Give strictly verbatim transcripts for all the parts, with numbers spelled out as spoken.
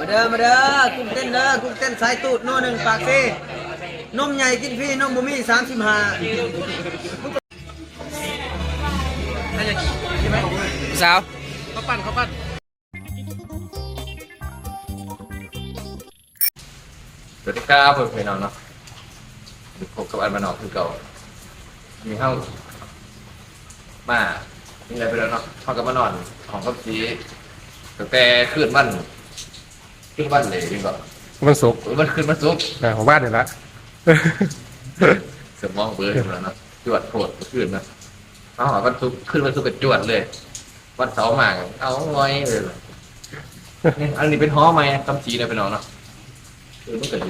มาเด้อ มาเด้อ กุ้งเต้นเด้อ กุ้งเต้นสายตูด โน่นหนึ่งปากเซ่ นมใหญ่กินฟรี นมบ่มี สามสิบห้า สาว ข้าวปั้น ข้าวปั้น สวัสดีครับ พ่อแม่พี่น้องเนาะ พบกับอันมานอกคือเก่า อันนี้เฮามา นี่แหละพี่น้องเนาะ เฮาก็มานอนห้องกับสี ตั้งแต่คืนวัน คืนวันเลยนี่ก็ วันศุกร์ เออ มันคืนวันศุกร์ อ่า ของบ้านนี่ละ สมองเบลออยู่แล้วเนาะ จวดโพดคืนนะ เอาวันศุกร์ คืนวันศุกร์ก็จวดเลย วันเสาร์มาก็เอาง่อยเลยล่ะ นี่ อันนี้เป็นหอใหม่คำศรีนะพี่น้องเนาะ เออ มันก็ดี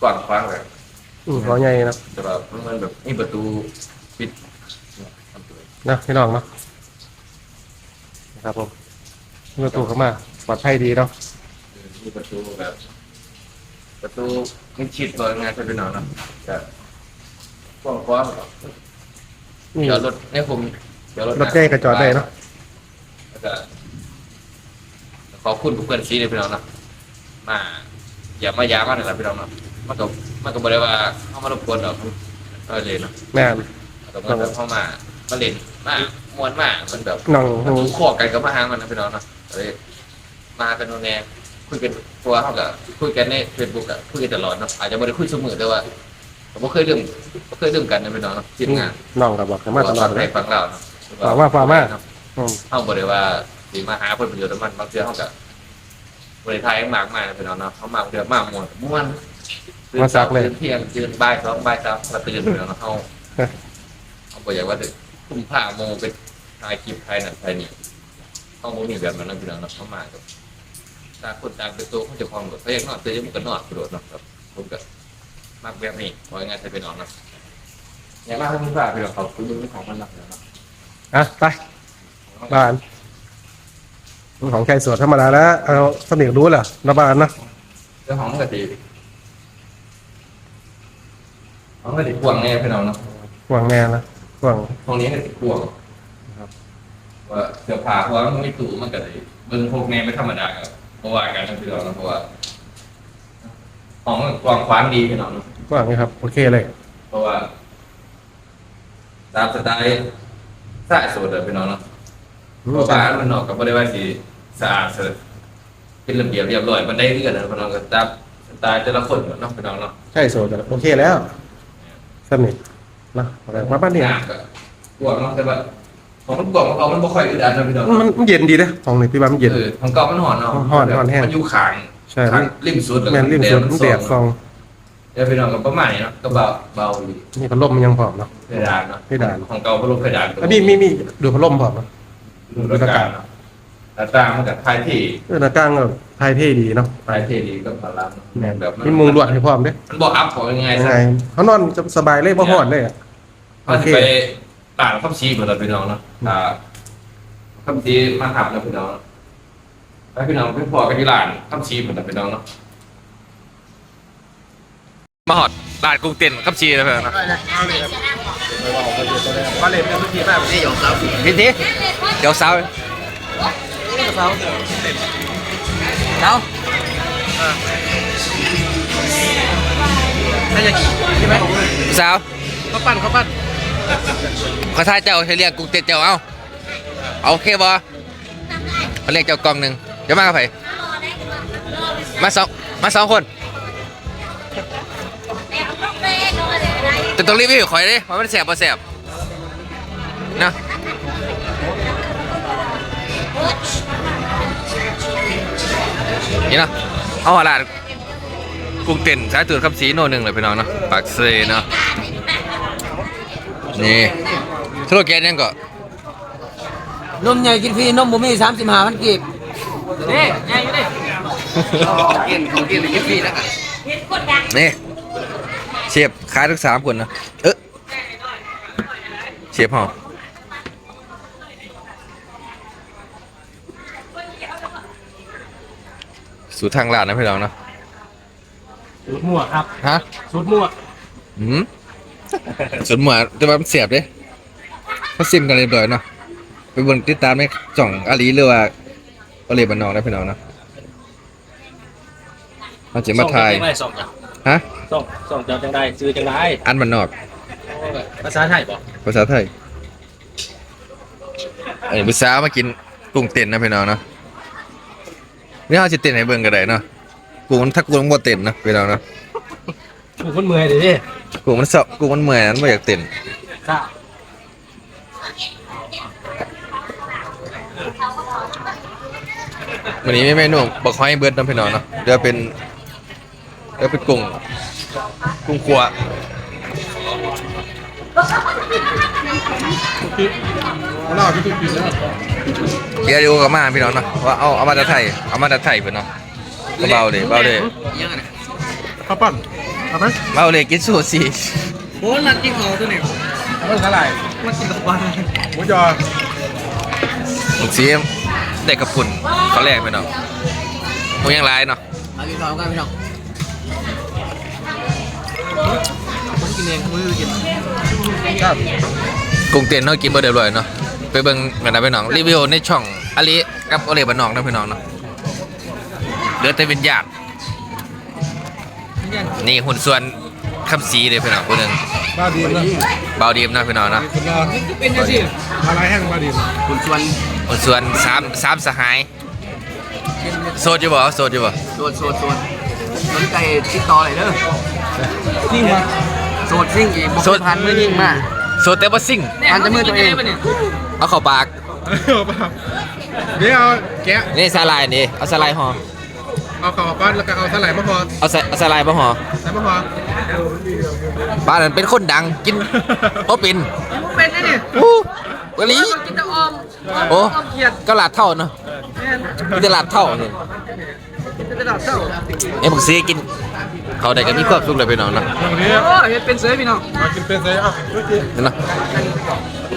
กว้างขวางแบบ อืม หอใหญ่เนาะ แต่ว่ามันแบบมีประตูปิด นะพี่น้องเนาะ นะครับผม มีประตูเข้ามา ปลอดภัยดีเนาะ เออ มีประตูแบบ ประตูมิดชิด ว่าง่ายๆ พี่น้องเนาะ ก็กว้างขวาง นี่ จอดรถในผม จอดรถ รถใหญ่ก็จอดได้เนาะ แล้วก็ขอบคุณผู้เพื่อนซีเลยพี่น้องเนาะ มา อย่ามายามมาเลยล่ะพี่น้องเนาะ มันก็ มันก็บ่ได้ว่าเฮามารบกวนดอก เออ เลยเนาะ แม่น แต่มันแบบเฮามา มาเล่น มาม่วนมา มันแบบ น้อง มันถูกคอกันกับมาหามันนะพี่น้องเนาะ เอ้ย มากันโน่นแน่ คุยกัน เพราะว่าเฮาก็คุยกันในเฟซบุ๊กอะ คุยกันตลอดเนาะ อาจจะบ่ได้คุยซุมื้อ แต่ว่าก็บ่เคยลืม บ่เคยลืมกันนะพี่น้องเนาะ ทีมงาน น้องก็บอกกันมาตลอด เพระว่ฝั่งไทย เลย ฝั่งลาวเนาะ ฝากมา ฝากมา เนาะ อืม เฮาบ่ได้ว่าสิมาหาผลประโยชน์กับมัน บางเทื่อเฮาก็บ่ได้ถ่ายหยังมากมายนะพี่น้องเนาะ เฮามาเทื่อมาม่วน ม่วน มาสักเลย ตื่นเช้า ตื่นเที่ยง ตื่นบ่ายสองบ่ายสามก็ตื่นพี่น้องเนาะ เฮา เฮาบ่อยากว่าจะทุ่มพาหมู่ไปถ่ายคลิปถ่ายนั่นถ่ายนี่ เฮาบ่มีแบบนั้นนะพี่น้องเนาะ เฮามาก็ต่างคนต่างเป็นตัวของเจ้าของโลด ไผอยากนอนตื่นมันก็นอนไปโลดเนาะ ครับ ผมก็มักแบบนี้ ว่าง่ายๆ ซะพี่น้องเนาะ อยากมาให้มึงพาพี่น้องเขาไปเบิ่งของมันหนักเลยเนาะ อ่ะ ไป บ้าน ของใครสวนธรรมดาแล้ว เอาสนิทรู้แหละนะบ้านนะ เจ้าของกะทิ ของกะทิกว้างแน่พี่น้องเนาะ กว้างแน่นะ กว้าง ห้องนี้กะทิกว้าง ครับ ว่าเสื้อผ้า เพราะว่ามันมีตู้ มันก็ได้เบิ่งพกแน่ ไม่ธรรมดา ก็บ่ว่ากันนะพี่น้องเนาะ เพราะว่าห้องมันกว้างขวางดีพี่น้องเนาะ กว้างนี่ครับ โอเคเลย เพราะว่า ตามสไตล์ชายโสดอะพี่น้องเนาะ อืม เพราะว่าบ้านมันนอกก็บ่ได้ว่าสิสะอาดเสร็จเป็นระเบียบเรียบร้อยปานใดคือกันนะพี่น้อง ก็ตามสไตล์แต่ละคนเนาะพี่น้องเนาะ ชายโสดอะโอเคแล้ว สนิทนะ อะไรประมาณนี้ น้ำก็กว้างเนาะ แต่ว่าของมันกว้าง ของมันบ่ค่อยอึดอัดนะพี่น้อง มัน มันเย็นดีนะ ของนี่พี่ว่ามันเย็น เออ ของเก่ามันฮ้อนเนาะ ฮ้อน ฮ้อนแฮง มันอยู่ข้าง ใช่ ข้างริมสุด แม่น ริมสุด แล้วก็ มันแดดส่อง เดี๋ยวพี่น้องก็ประมาณนี้เนาะ ก็เบา เบาดี มีพัดลมมันยังพร้อมเนาะ เพดานเนาะ เพดาน ของเก่าพัดลมเพดาน แล้วมี มี มีดูดพัดลมพร้อมเนาะ ดูดอากาศเนาะ หน้าต่างมันก็ถ่ายเท เออ หน้าต่างก็ถ่ายเทดีเนาะ ถ่ายเทดีกับพลัง แม่น แบบมัน มีมุงลวดให้พร้อมเด้ มันบ่อับ เอาง่ายๆ ซะ ง่าย เขานอนสบายเลย บ่ฮ้อนเลยอะ เขาสิไป โอเค ร้านคำศรีพุ่นล่ะพี่น้องเนาะ อ่า คำศรีมาหับนะพี่น้อง แล้วพี่น้องไปพ้อกันที่ร้านคำศรีพุ่นล่ะพี่น้องเนาะ มาฮอดร้านกุ้งเต้นกับชีแล้วเนาะ มาเลยครับ มาเลยเป็นพิธีมาก นี่หยองสาว พิธี เดี๋ยวสาว สาว สาว ให้จะกินใช่ไหม สาว ข้าวปั้น ข้าวปั้น ขอทายเจ้าให้เรียกกุ้งเต้นเจ้า เอ้า เอาโอเคบ่ เขาเรียกเจ้ากล่องหนึ่ง จะมากับไผ มาสอง มาสองคน แต่ต้องรีวิวข่อยเด้ ว่ามันแซ่บบ่แซ่บ เนาะ นี่เนาะ เอาหลาด กุ้งเต้นสายตูดคำศรีโน่นหนึ่งเลยพี่น้องเนาะ ปากเซเนาะ นี่ สโลแกนยังก็ นมใหญ่กินฟรี นมบ่มี สามสิบห้าพัน กีบ นี่ ใหญ่อยู่นี่ กิน ของกินกินฟรีนะครับ นี่ เชฟขายทั้งสามคนนะ เออ เชฟเฮา สูตรทางร้านนะพี่น้องเนาะ สูตรมั่วครับ ฮะ สูตรมั่ว อืม สูตรมั่ว แต่ว่ามันแซ่บเด้ เขาซิมกันเรียบร้อยเนาะ ไปเบิ่งติดตามในช่องอาลีหรือว่าอาลีบ้านนอกนะพี่น้องเนาะ เฮาสิมาถ่าย ช่องจังได๋ ช่องจ้ะ ฮะ ช่อง ช่องเจ้าจังได๋ ชื่อจังได๋ อันบ้านนอก ภาษาไทยบ่ ภาษาไทย เอ้ย ผู้สาวมากินกุ้งเต้นนะพี่น้องเนาะ นี่เฮาสิเต้นให้เบิ่งก็ได้เนาะ กุ้งมัน ถ้ากุ้งมันบ่เต้นนะพี่น้องเนาะ กุ้งมันเมื่อยเด้ กุ้งมันเซาะ กุ้งมันเมื่อย มันบ่อยากเต้น ค่ะ มื้อนี้มีเมนูบักหอยเบิดเนาะพี่น้องเนาะ เดี๋ยวเป็น เดี๋ยวเป็นกุ้ง กุ้งขั่ว เดี๋ยวดูกับมาพี่น้องเนาะ ว่าเอา เอามาจากไทย เอามาจากไทยเพิ่นเนาะ ก็เบาเลย เบาเลย ข้าวปั้น เอาไหม เบาเลย กินซูชิ โอ้ย มากินของตัวนี้ เอาสาหร่าย มากินกับปลา หมูยอ หมึกซีม ได้กระปุ่น เขาแรกไปเนาะ หมูยังหลายเนาะ มากินข้าวกันพี่น้อง คนกินเอง มือกิน ครับ กุ้งเต้นเฮากินเบิดเรียบร้อยเนาะ ไปเบิ่งกันนะพี่น้อง รีวิวในช่องอลิกับโอเล่บ้านนอกนะพี่น้องเนาะ เหลือแต่วิญญาณ นี่หุ้นส่วนคำศรีเด้อพี่น้องผู้หนึ่ง บ่าวดีมนะ บ่าวดีมนะพี่น้องนะ สุดยอด เป็นจังซี่ มาหลายแห่งบ่าวดีม หุ้นส่วน หุ้นส่วนสาม สามสหาย โสดอยู่บ่ โสดอยู่บ่ โสด โสด โสด สนใจติดต่อได้เด้อ ซิ่งวะ โสดซิ่งอีก บ่เคยผ่านมือยิงมา โสดแต่บ่ซิ่ง ผ่านแต่มือตัวเอง เอาเข้าปาก เดี๋ยวแกะ นี่สาหร่ายนี่ เอาสาหร่ายห่อ เอาเข้าก่อน แล้วก็เอาสาหร่ายมาห่อ เอาสา เอาสาหร่ายมาห่อ ใส่มาห่อ ป้านั่นเป็นคนดัง กินบ่เป็น เป็นนี่ อู้ กะลี กินแต่ออม โอ้ ออมเขียด ก็ลาดเท่าเนาะ แม่น มีแต่ลาดเท่านี่ กินแต่ลาดเท่า ไอ้บักซีกิน เขาได้ก็มีความสุขเลยพี่น้องเนาะ โอ้ เฮ็ดเป็นเสยพี่น้อง มากินเป็นเสย อ่ะ ดูสิ เห็นเนาะ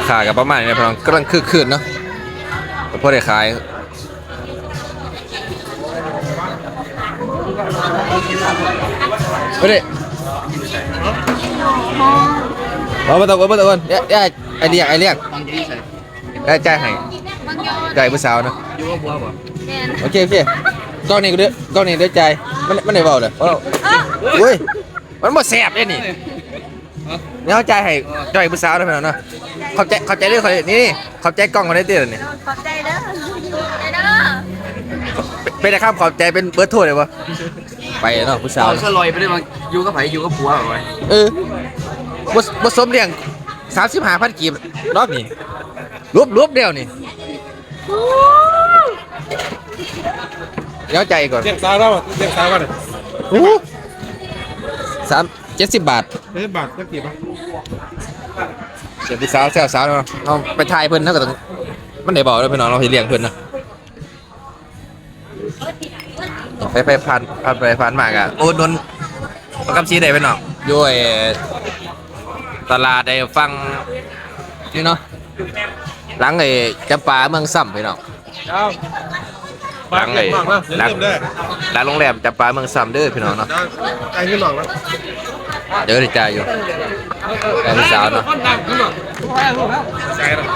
ค่าก็ประมาณนี้นะพี่น้อง กำลังคึกคืนเนาะ พอได้ขาย บ่ได้ บ่ บ่ต้องกวน บ่ต้องกวน เดี๋ยว เดี๋ยว ไอ้เรียก ไอ้เรียก ได้จ่ายให้ บางยอด จ่ายผู้สาวเนาะ อยู่กับผัวบ่ แม่น โอเค โอเค กล้องนี้ก็เด้อ กล้องนี้เด้อจ่าย มัน มันได้เว้าเลย เอ้า เอ้า อุ้ย มันบ่แซ่บเด้นี่ นี่เขาจ่ายให้ จ่ายผู้สาวนะพี่น้องเนาะ ขอบใจ ขอบใจเด้อ ขอบใจ นี่ นี่ ขอบใจกล้องเขาได้ติดนี่ ขอบใจเด้อ ขอบใจเด้อ เป็นแต่คำขอบใจ เป็นเบอร์โทรได้บ่ ไปเนาะ ผู้สาว เอาซะลอยไปเลย มาอยู่กับไผ อยู่กับผัวเอาไว้ เออ บ่ บ่สมเลี้ยง สามสิบห้าพัน กีบ ดอกนี่ ลบๆ เดียวนี่ เดี๋ยวใจก่อน เรียกสาวแล้วอะ เรียกสาวก่อนอะ โอ้โห สาม เจ็ดสิบ บาท เจ็ดสิบ บาท จักกีบอะ เสียผู้สาว แซวสาวเนาะ เอาไปถ่ายเพิ่น เฮาก็ต้อง มันได้บอกแล้วพี่น้อง เราสิเลี้ยงเพิ่นนะ ไปไปผ่าน ผ่านไปผ่านมาก็อุดหนุน กับซีได้พี่น้อง อยู่ไอ้ตลาดไอ้ฝั่งนี่เนาะ หลังไอ้จำปาเมืองซ้ำพี่น้อง เอา หลังไอ้ ฝากเก็บฝากนะ หลัง อย่าลืมเด้อ หลังโรงแรมจำปาเมืองซ้ำเด้อพี่น้องเนาะ ไอ้นี่หลอกนะ เดี๋ยวได้จ่ายอยู่ แฟนสาวเนาะ คนดังนี่หว่า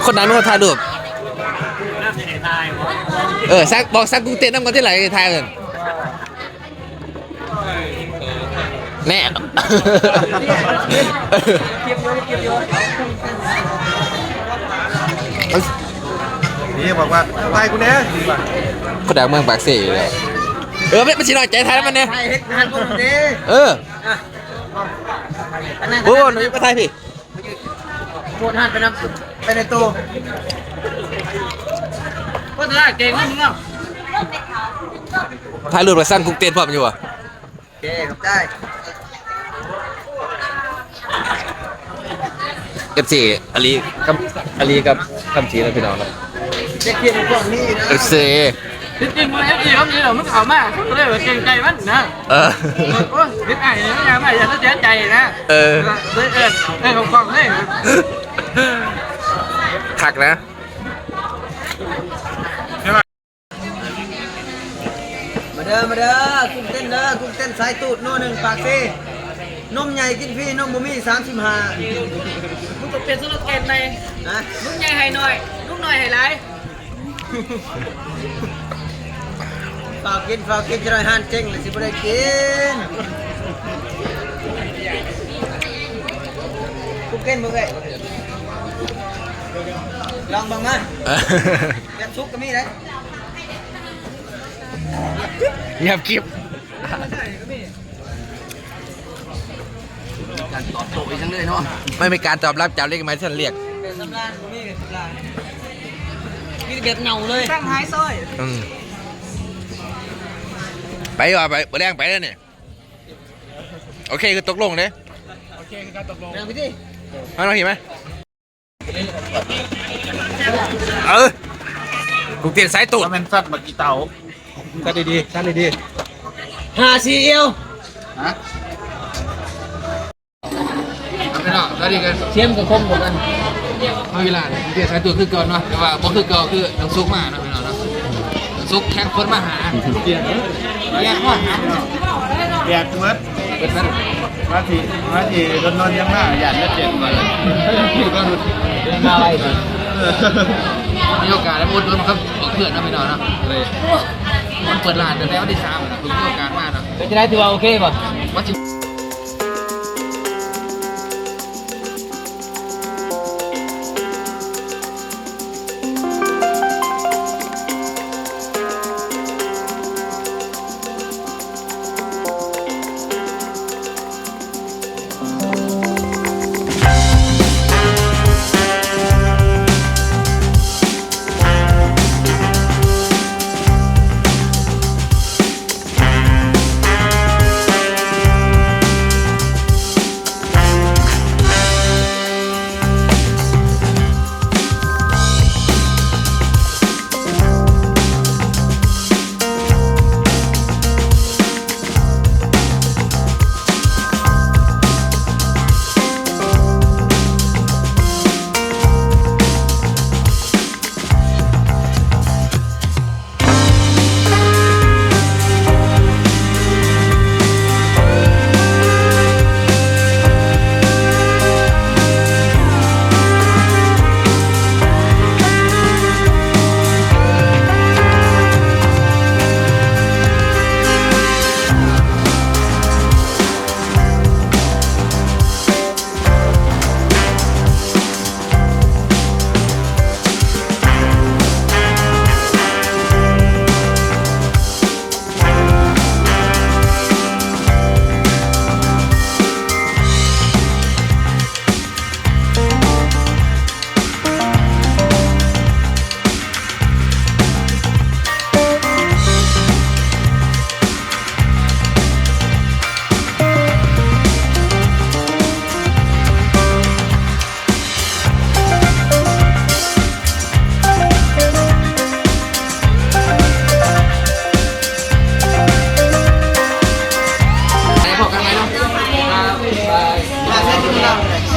คนดังนี่มาถ่ายรูป เออ ซัก บอกซักกุ้งเต้นนำกันที่ไหนถ่ายกัน แน่ นี่บอกว่า "ไปกูแน่" ดีกว่า คนดังเมืองปากเซ่อยู่แล้ว เออ มัน มันสิน้อยใจไทยแล้วมันเนี่ย ไทยเฮ็ดงานพวกมึงเด้ เออ อ่ะ อันนั้น โอ้ หนูอยู่กับไทยพี่ โคตรหันไปนำ ไปในตู้ โคตรหันเก่งนะมึงเนาะ ถ่ายรูปกับสั้นกุ้งเต้นพร้อมอยู่วะ โอเค ขอบใจ เอฟซี อาลีกับ อาลีกับคำศรีนะพี่น้องนะ จะเขียนกล่องนี้นะ เอฟซี ที่จริงมันเอฟซีเขามีเหรอ มันเอามาเขาก็เลยว่าเกรงใจมันนะ เออ โอ้ยนิดไอ้เนี่ยไม่อยากไม่อยากจะเสียใจนะ เออ เลยเออเออของกล่องเลยนะ คักนะ มาเด้อ มาเด้อ กุ้งเต้นเด้อ กุ้งเต้นสายตูด โน่นหนึ่งปากเซ่ นมใหญ่กินฟรี นมบ่มี สามสิบห้า มึงต้องเปลี่ยนสโลแกนใหม่ ฮะ ลุงใหญ่ให้หน่อย ลุงน้อยให้หลาย ฝากกิน ฝากกิน จะได้หันเจ๊งเลยสิบ่ได้กิน กูกินมึงเอ้ย ลองเบิ่งมา แบบซุกก็มีเลย เงียบกริบ การตอบโต้อีกจังเลยเนาะ ไม่มีการตอบรับจากเลขหมายที่ท่านเรียก แบบสำราญก็มีแบบสำราญ มีแบบเหงาเลย ตั้งท้ายซอย อืมไปดีกว่าไปเบอร์แรงไปแล้วเนี่ย โอเคคือตกลงเลย แบ่งไปดิ มาลองเห็นไหมเออกูเปลี่ยนสายตูด ว่าแม่นสัตว์มากี่เต่า ตัดดีๆตัดดีๆห้าสี่เอียว ฮะ เอาไปเนาะแล้วดีกัน เสียมกับคมกว่ากัน เอาเวลาเปลี่ยนสายตัวคือเก่าเนาะแต่ว่าบ่คือเก่าคือน้องซุกมาเนาะพี่น้องเนาะน้องซุกแข่งคนมาหาเปลี่ยนแยกมาหา แดกเมิด เป็นนั้น มาทีมาทีรถนอนยังมาหยาดเลือดเจ็บก่อนเลย มาไวสิ มีโอกาสได้พูดร่วมกับเพื่อนเนาะพี่น้องเนาะเลยมันเปิดร้านตั้งแต่วันที่สามนะคุณมีโอกาสมากเนาะ เป็นจะได้ถือว่าโอเคป่ะ ว่าสิ